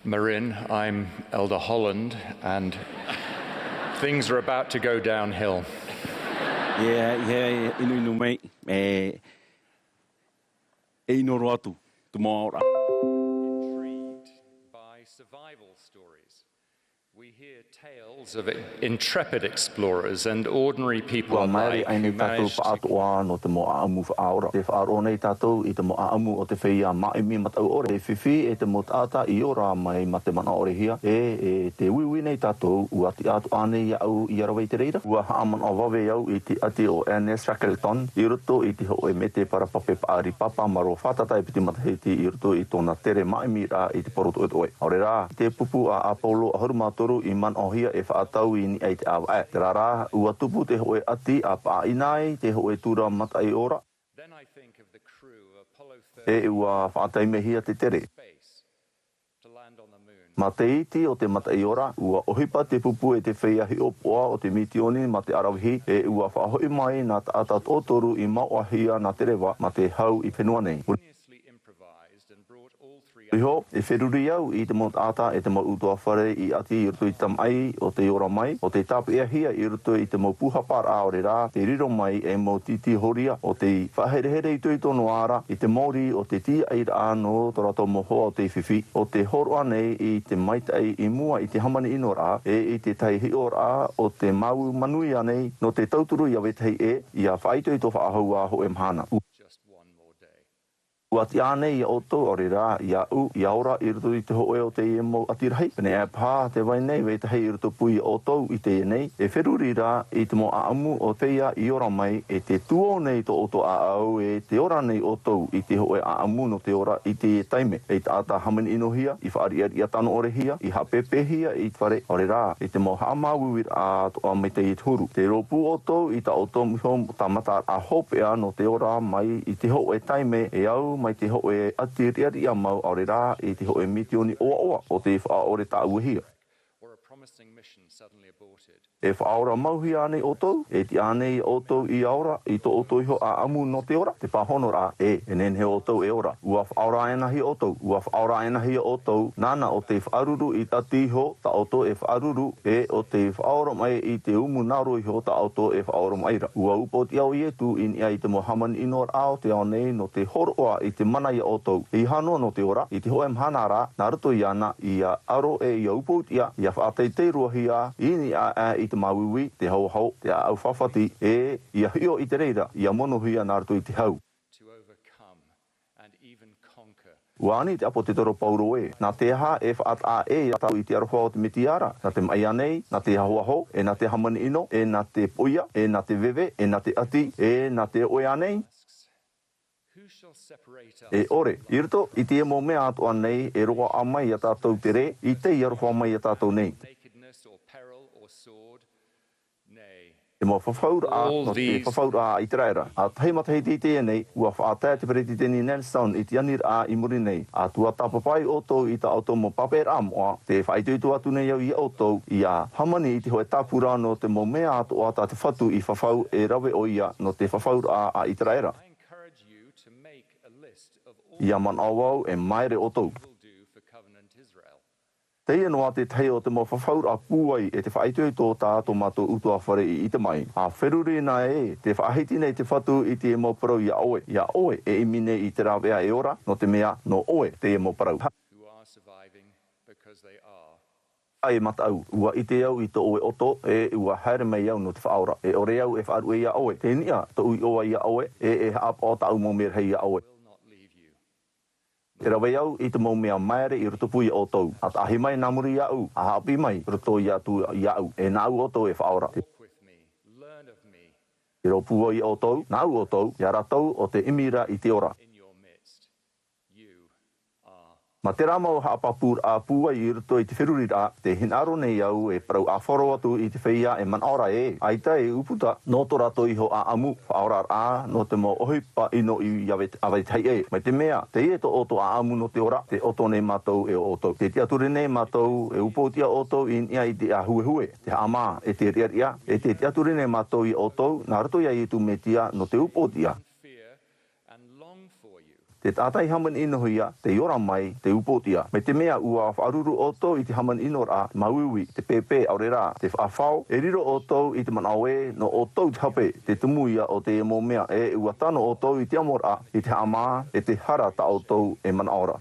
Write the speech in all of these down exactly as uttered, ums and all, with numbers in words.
Marin, I'm Elder Holland, and things are about to go downhill. Yeah, yeah, inu inu mai, e, e ʻino roa atu te mau aʻoraʻa. Intrigued by survival stories, we hear tales of intrepid explorers and ordinary people alike who managed to keep. Ua maere aʻe nei tātou faʻatoʻa nō te mau ʻaʻamu faʻaora. Tē faʻaroʻo nei tātou i te mau ʻaʻamu o te feiā māʻimi mataʻu ʻore, te fifi e te mau taʻata i ora mai mā te manaʻo ʻorehia. E, e tē uiui nei tātou, ua tiʻa atoʻa nei iāʻu ʻia rave i te reira. Ua haʻamanaʻo vave au i te ʻati o Ernest Shackleton i roto i te hōʻē mētēpara pape paʻari pāpā mārō fātata e piti matahiti i roto i tōna tere māʻimiraʻa i te poro toʻetoʻe. ʻAore rā, i te pupu a Apollo ʻahuru mā toru i manaʻohia e faʻatau i niʻa i te ʻāvaʻe. Terā rā, ua tupu te hōʻē ʻati ʻa paʻaʻina ai te hōʻē tura mataʻi ora. Then I think of the crew of Apollo thirteen. E ua faʻataimehia te tere. Space to land on the moon. Mā te iti o te mataʻi ora, ua ʻohipa te pupu e te feiā hiʻopoʻa o te misioni mā te ʻaravihi, e ua faʻahoʻi mai nā taʻata toʻotoru i mauʻahia nā te reva mā te hau i fenua nei. Obviously improvised and brought all three up. Iho, e feruri au i te mau taʻata e te mau ʻutuāfare i ʻati i roto i te tamaʻi o tei ora mai, ʻo tei tāpeʻahia i roto i te mau pūhaparaʻa ʻaore rā, tei riro mai ei mau tītīhoria, ʻo tei faʻaherehere itoito noa ra i te mōrī o te tīaʻiraʻa nō tō rātou mau hoa o tei fifi, ʻo tē hōroʻa nei i te maitaʻi i mua i te hāmani ʻinoraʻa, e i te tahi hiʻoraʻa o te māuiui manuia nei nō te tauturu ia vetahi ʻē, ʻia faʻaitoito faʻahou ā hōʻē mahana. Just one more day. Ua tiʻa ānei iā ʻoutou, ʻaore rā, iāʻu, ʻia ora i roto i te hōʻē o teie mau ʻati rahi? Pēneiaʻe paha te vai nei vetahi i rotopū iā ʻoutou i teie nei, e feruri rā i te mau ʻaʻamu o te feiā i ora mai, e tē tuō nei tō ʻoutou ʻāʻau, e tē ora nei ʻoutou i te hōʻē ʻaʻamu nō te ora i teie taime. Ei taʻata hāmani ʻinohia, i faʻariʻariʻa tano ʻorehia, i haʻapēpēhia i te fare, ʻaore rā, i te mau haʻamāuiuiraʻa atoʻa mai teie te huru. Tē rōpū ʻoutou i tā ʻoutou iho tāmataraʻa hopeʻa nō te ora mai i te hōʻē taime e au mai te hōʻē ʻati riʻariʻa mau, ʻaore rā, i te hōʻē misioni ʻoaʻoa ʻo tē faʻaʻore tāʻuehia. Or a promising mission suddenly aborted. E faʻaora mauhia ānei ʻoutou? E tiʻa ānei ʻoutou ʻia ora i tō ʻoutou iho ʻaʻamu nō te ora? Te pāhonoraʻa, ʻē, e nehenehe ʻoutou e ora. Ua faʻaora ʻānāhia ʻoutou, ua faʻaora ʻānāhia ʻoutou, nāna ʻo tei faʻaruru i te ʻati iho tā ʻoutou e faʻaruru, e ʻo tei faʻaoromaʻi i te ʻumu nā roto iho tā ʻoutou e faʻaoromaʻi ra. Ua upoʻotiʻa ʻo Ietu i niʻa i te mau hāmani ʻinoraʻa o te ao nei nō te hōroʻa i te mana iā ʻoutou. E ʻeiaha noa nō te ora, i te hōʻē mahana ra, nā roto iāna, ʻia aro e ʻia upoʻotiʻa, ʻia faʻateitei roa hia, i niʻa aʻe i te māuiui, te haohao, te ʻāʻau fāfati, e ʻia hiʻo i te reira, ʻia monohia nā roto i te hau. To overcome and even conquer. Ua ani te ʻāpōsetolo Paulo ē, nā te aha e faʻataʻa ʻē iā tātou i te aroha o te Mesia ra? Nā te maʻi ānei, nā te ahoaho, e nā te hāmani ʻino, e nā te poʻia, e nā te veve, e nā te ʻati, e nā te oʻe ānei? Who shall separate us from the love of Christ? E ʻore, i roto i te mau mea atoʻa nei e roaʻa mai iā tātou te rē, i tei aroha mai iā tātou nei. Nakedness or peril or sword? Nay. Te mau fafauraʻa, all nō te these fafauraʻa a ʻĪteraʻera. ʻA tahi matahiti i teie nei, ua faʻatae te Peretiteni Nelson i te aniraʻa i muri nei. ʻA tuatāpapa ai ʻoutou i tā ʻoutou mau pāpaʻiraʻa moʻa, tē faʻaitoito atu nei au iā ʻoutou, ʻia hāmani i te hōʻē tāpura nō te mau mea atoʻa tā te Fatu i fafau e rave ʻoia nō te fafauraʻa a ʻĪteraʻera. I encourage you to make a list of all ʻIa manaʻo au e māere ʻoutou. Will do for covenant Israel. Teie noa te tahi o te mau fafauraʻa pūai e te faʻaitoito tā tō mātou ʻutuāfare i ʻite mai. ʻA feruri na ē, tē faʻahiti nei te Fatu i te mau parau iā ʻoe, iā ʻoe e ʻimi nei i te rāveʻa e ora, nō te mea, nō ʻoe teie mau parau. Who are surviving because they are. ʻAe mataʻu, ua ʻite au i tō ʻoe ʻoto, e ua haere mai au nō te faʻaora. E ʻore au e faʻaruʻe iā ʻoe, tē niʻa tōʻu iʻoa iā ʻoe, e e haʻapaʻo tāʻu mau merahi iā ʻoe. Will not leave you. Te rave au i te mau mea māere i rotopū iā ʻoutou. ʻA taʻahi mai nā muri iāʻu, ʻa haʻapiʻi mai roto iā atu iāʻu, e nāʻu ʻoutou e faʻaora. Walk with me, learn of me. Tē rōpū au iā ʻoutou, nāʻu ʻoutou, iā rātou ʻo tē ʻimi ra i te ora. In your midst. You are. Mā terā mau haʻapāpūraʻa pūai i roto i te feruriraʻa, tē hinaʻaro nei au e parau ʻāfaro atu i te feiā e manaʻo ra ē, ʻaita e ʻūputa nō tō rātou iho ʻaʻamu, faʻaoraraʻa, nō te mau ʻohipa ʻino i ʻia vetahi ʻē. Mai te mea, teie tō ʻoutou ʻaʻamu nō te ora, tē ʻoto nei mātou e ʻo ʻoutou. Tē tiʻaturi nei mātou e upoʻotiʻa ʻoutou i niʻa i te ʻāhuehue, te haʻamā, e te riʻariʻa, e tē tiʻaturi nei mātou iā ʻoutou, nā roto iā Iesu Mesia, nō te upoʻotiʻa. Fear and long for you. Te taʻata i hāmani ʻino hia, tei ora mai, te upoʻotiʻa. Mai te mea ʻua faʻaruru ʻoutou i te hāmani ʻino rā, te māuiui, te pēpē, ʻaore rā, te faʻafao, e riro ʻoutou i te manaʻo ē, nō ʻoutou te hape, te tumu ia o teie mau mea, e ʻua tano ʻoutou i te amo rā, i te haʻamā, e te hara tā ʻoutou e manaʻo ra.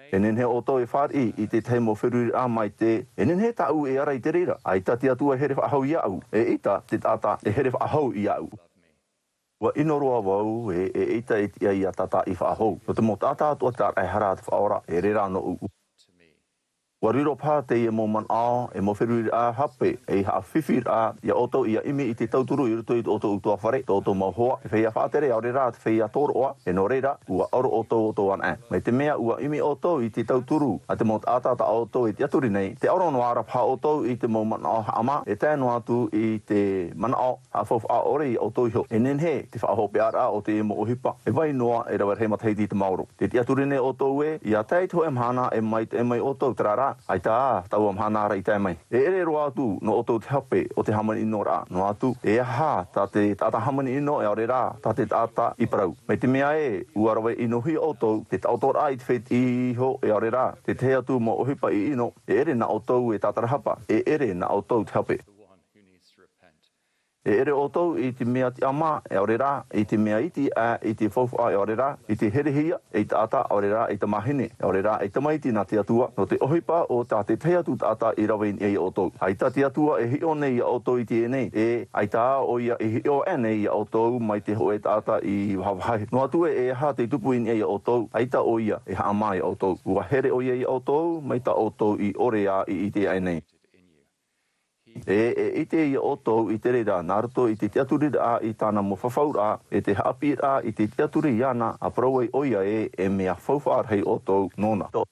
E nehenehe ʻoutou e fāriʻi i te tahi mau feruriraʻa mai te, e nehenehe tāʻu e ara i te reira, ʻaita te Atua e here faʻahou iāʻu, e ʻaita te taʻata e here faʻahou iāʻu. ʻUa ʻino roa vau, e, e ʻaita e tiʻa ia tātaʻi faʻahou. Nō te mau taʻata atoʻa te tāraʻehara a te Faʻaora, e reira nōʻu. ʻUa riro paha teie mau manaʻo, e mau feruriraʻa hape, ei haʻafifi rā, ia ʻoutou ia ʻimi i te tauturu i roto i tō ʻoutou ʻutuāfare, tō ʻoutou mau hoa, te feiā faʻatere, ʻaore rā, te feiā tōroʻa, e nō reira, ʻua ʻaro ʻoutou, ʻoutou anaʻe. Mai te mea ʻua ʻimi ʻoutou i te tauturu a te mau taʻata tā ʻoutou e tiʻaturi nei, tē ʻaro noa ra paha ʻoutou i te mau manaʻo haʻamā, e tae noa atu i te manaʻo haʻafaufaʻa ʻore ia ʻoutou iho. E nehenehe te faʻahopeʻaraʻa o te mau ʻohipa, e vai noa e rave rahi matahiti i te maoro. Tē tiʻaturi nei ʻoutou ē, ia tae i te hōʻē mahana e maitaʻi mai ʻoutou, terā rā, ʻaita ā, taua mahana ra i tae mai. E ʻere roa atu nō ʻoutou te hape o te hāmani ʻino rā, noa atu, e aha tā te taʻata hāmani ʻino, e ʻaore rā, tā te taʻata i parau. Mai te mea ē, ʻua rave ʻinohia ʻoutou, te taʻotoraʻa i te fētiʻi iho, e ʻaore rā, te tahi atu mau ʻohipa i ʻino, e ʻere nā ʻoutou e tātarahapa, e ʻere nā ʻoutou te hape. E ʻere ʻoutou i te mea tiʻamā, e ʻaore rā, i te mea iti aʻe, i te faufaʻa, e ʻaore rā, i te herehia, ei taʻata, ʻaore rā, ei tamāhine, e ʻaore rā, ei tamaiti nā te Atua, nō te ʻohipa o tā te tahi atu taʻata i rave i niʻa ia ʻoutou. ʻAita te Atua e hiʻo nei ia ʻoutou i teie nei, e ʻaita ā ʻoia e hiʻo aʻe nei ia ʻoutou mai te hōʻē taʻata i vahavaha. Noa atu ē, e aha tei tupu i niʻa ia ʻoutou, ʻaita ʻoia e haʻamā ia ʻoutou. ʻUa here ʻoia ia ʻoutou, mai tā ʻoutou i ʻore ā i ʻite aʻe nei. E, e ʻite ia ʻoutou i te reira, nā roto i te tiʻaturiraʻa i tāna mau fafauraʻa, e te haʻapiʻiraʻa i te tiʻaturi iāna, ʻa parau ai ʻoia ē, e mea faufaʻa rahi ʻoutou nōna. Tō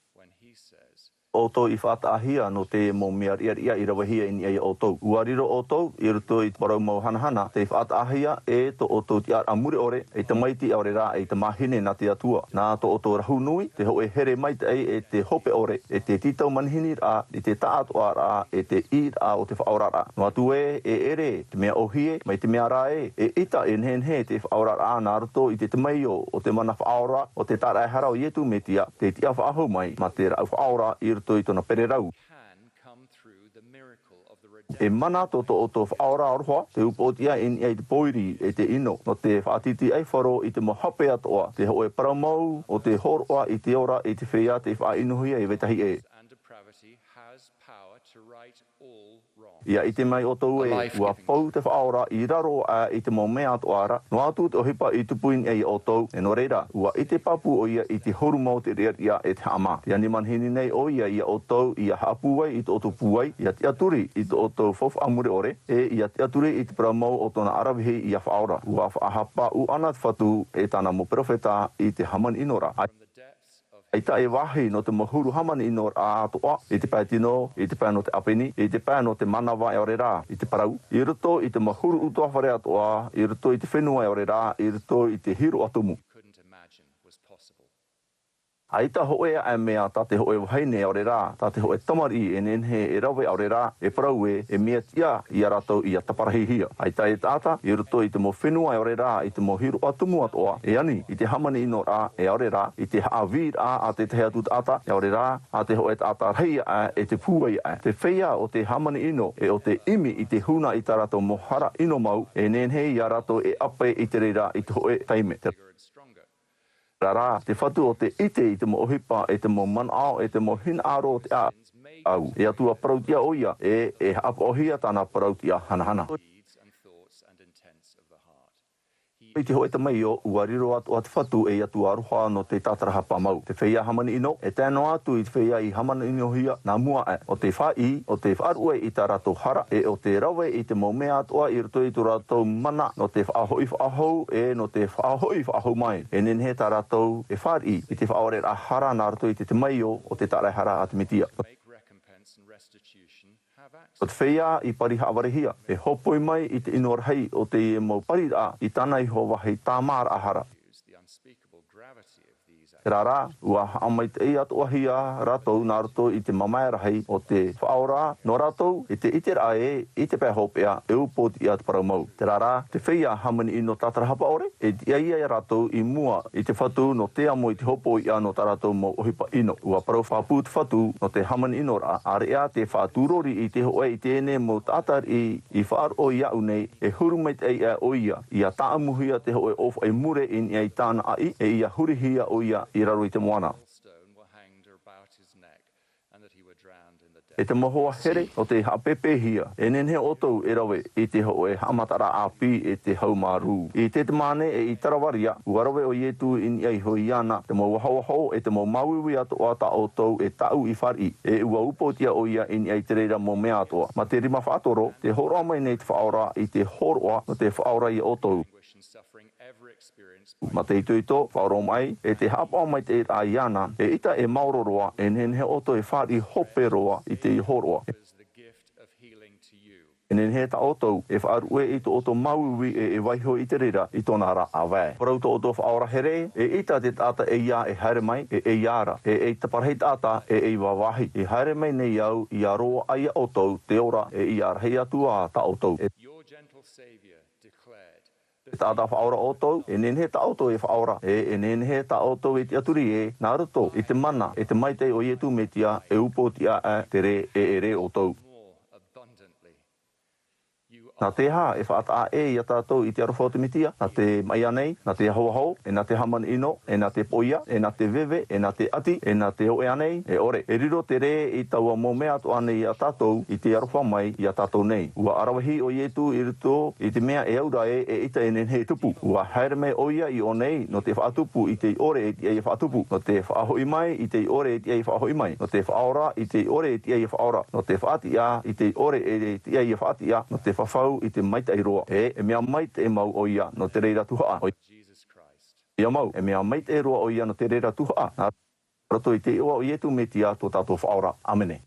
ʻoutou i faʻataʻahia nō te mau mea riʻariʻa i ravehia i niʻa ia ʻoutou. ʻUa riro ʻoutou i roto i te parau mau hanahana, tei faʻataʻahia e tō ʻoutou tiʻaraʻa mure ʻore, ei tamaiti ʻaore rā, ei tamāhine nā te Atua. Nā tō ʻoutou rahu nui, te hōʻē here maitaʻi e te hope ʻore, e te tītau manihini rā, i te taʻatoʻaraʻa, e te ʻīraʻa o te faʻaoraraʻa. Noa atu ē, e ʻere, te mea ʻōhie, mai te mea rā ē, e ʻita e nehenehe te faʻaoraraʻa nā roto i te temeio o te mana faʻaora, o te tāraʻehara o Ietu Metia, te tiʻa faʻahou mai, mā te rāʻau faʻaora i roto i tōna pererau. E mana tō tō ʻoutou faʻaora aroha, te upoʻotiʻa i niʻa i te pōiri, e te ʻino, nō te faʻatītīʻaifaro i te mau hape atoʻa, te hōʻē parau mau, o te hōroʻa i te ora, i te feiā tei faʻaʻinohia e vetahi ʻē. Ia ʻite mai ʻoutou ē, ʻua pau te faʻaora i raro aʻe i te mau mea atoʻa ra, noa atu te ʻohipa i tupu i niʻa ia ʻoutou, e nō reira, ʻua ʻite pāpū ʻoia i te huru mau o te riʻariʻa e te haʻamā. Tē ani manihini nei ʻoia ia ʻoutou, ia haʻapūai i tō ʻoutou pūai, ia tiʻaturi i tō ʻoutou faufaʻa mure ʻore, e ia tiʻaturi i te parau mau o tōna ʻaravihi ia faʻaora. ʻUa faʻahapa ʻūʻana te Fatu e tāna mau perofeta i te hāmani ʻino ra. ʻAita e vāhi nō te mau huru hāmani ʻino ra atoʻa, i te pae tino, i te pae nō te ʻāpeni, i te pae nō te manava e ʻaore rā, i te parau, i roto i te mau huru ʻutuāfare atoʻa, i roto i te fenua e ʻaore rā, i roto i te hīroʻa tumu. ʻAita hōʻē aʻe mea tā te hōʻē vahine e ʻaore rā, tā te hōʻē tamariʻi e nehenehe e rave e ʻaore rā, e parau ē, e mea tiʻa ia rātou ia taparahihia. ʻAita e taʻata, i roto i te mau fenua e ʻaore rā, i te mau hīroʻa tumu atoʻa, e ani i te hāmani ʻino ra, e ʻaore rā, i te haʻavīraʻa a te tahi atu taʻata, e ʻaore rā, a te hōʻē taʻata rahi aʻe, e te pūai aʻe. Te feiā o te hāmani ʻino, e o te ʻimi i te huna i tā rātou mau hara ʻino mau, e nehenehe ia rātou e ʻape i te reira i te hōʻē taime. Terā rā, te Fatu o te ʻite i te mau ʻohipa, e te mau manaʻo, e te mau hinaʻaro o te ʻāʻau. E Atua parauʻtiʻa ʻoia, e, e haʻapaʻohia tāna parauʻtiʻa hanahana. I te hōʻē temeio, ʻua riro atoʻa te Fatu ei Atua aroha nō te tātarahapa mau. Te feiā hāmani ʻino, e tae noa atu i te feiā i hāmani ʻinohia nā mua aʻe, o te faʻaʻī, o te faʻaruʻe i tā rātou hara, e o te rave i te mau mea atoʻa i roto i tō rātou mana nō te faʻahoʻi faʻahou, e nō te faʻahoʻi faʻahou mai. E nehenehe tā rātou e fāriʻi i te faʻaoreraʻa hara nā roto i te temeio o te tāraʻehara a te Metia. Nō te feiā i pari haʻavarehia, e hōpoi mai i te ʻino rahi o teie mau pariraʻa i tāna iho vāhi tāmāraʻa hara. Terā rā, ua haʻamaitaʻi atoʻahia rātou nā roto i te mamae rahi o te Faʻaora nō rātou, i te ʻiteraʻa ē, i te pae hopeʻa, e upoʻotiʻa te parau mau. Terā rā, te feiā hāmani ʻino tātarahapa ʻore, e tiʻa ia rātou i mua i te Fatu nō te amo i te hopoiʻa nō tā rātou mau ʻohipa ʻino. Ua parau pāpū te Fatu nō te hāmani ʻinoraʻa, ʻāreʻa te faʻatūrori i te hōʻē i teie mau taʻata riʻi i faʻaroʻo iāʻu nei, e huru maitaʻi aʻe ʻoia, ʻia tāʻamuhia te hōʻē ʻōfaʻi mure i niʻa i tāna ʻaʻi, e ʻia hurihia ʻoia i raro i te moana. E te mau hoa here o te haʻapēpēhia, e nehenehe ʻoutou e rave i te hōʻē haʻamataraʻa ʻāpī e te haumārū. I Tetemane e i Taravaria, ua rave ʻo Ietu i niʻa iho iāna, te mau ahoaho, e te mau māuiui atoʻa tā ʻoutou e tāʻu i fāriʻi, e ua upoʻotiʻa ʻoia i niʻa i te reira mau mea atoʻa. Mā te rima faʻatoro, tē hōroʻa mai nei te Faʻaora i te hōroʻa nō te Faʻaora ia ʻoutou. Mā te itoito, faʻaroʻo mai, e te haʻapaʻo maitaʻi rā iāna, eʻita e maoro roa, e nehenehe ʻoutou e fāriʻi hope roa i te hōroʻa. E nehenehe tā ʻoutou e faʻaruʻe i tō ʻoutou māuiui e, e vaiho i te reira i tōna ra ʻāvae. Parau tō ʻoutou Faʻaora here, eʻita te taʻata ʻeiā e haere mai, e ʻeiā ra, e, e taparahi taʻata, e, e vāvāhi. E haere mai nei au, ʻia roaʻa ia ʻoutou te ora, e ʻia rahi atu ā tā ʻoutou. E te taʻata Faʻaora ʻoutou, e nehenehe tā ʻoutou e faʻaora, e, e nehenehe tā ʻoutou e tiʻaturi ē, nā roto i te mana, e te maitaʻi o Ietu Metia, e upoʻotiʻa aʻe te rē, e, e rē ʻoutou. Nā te aha e faʻataʻa ʻē ia tātou i te aroha o te Metia, nā te maʻi ānei, nā te ahoaho, e nā te hāmani ʻino, e nā te poʻia, e nā te veve, e nā te ʻati, e nā te oʻe ānei, e ʻore. E riro te rē i taua mau mea atoʻa nei ia tātou i te aroha mai ia tātou nei. Ua ʻaravihi ʻo Ietu i roto i te mea e aura ē, eʻita e nehenehe e tupu. Ua haere mai ʻoia i ʻō nei nō te faʻatupu i te ʻore e tiʻa ia faʻatupu, nō te faʻahoʻi mai i te ʻore e tiʻa ia faʻahoʻi mai, nō te faʻaora i te ʻore e tiʻa ia faʻaora, nō te faʻatiʻa i te ʻore e tiʻa ia faʻatiʻa, nō te fafau i te maitaʻi roa. E, e mea maitaʻi mau ʻoia nō te reira tuhaʻa. ʻOia mau, e mea maitaʻi roa ʻoia nō te reira tuhaʻa. Nā roto i te iʻoa o Ietu Metia tō tātou Faʻaora. ʻĀmene.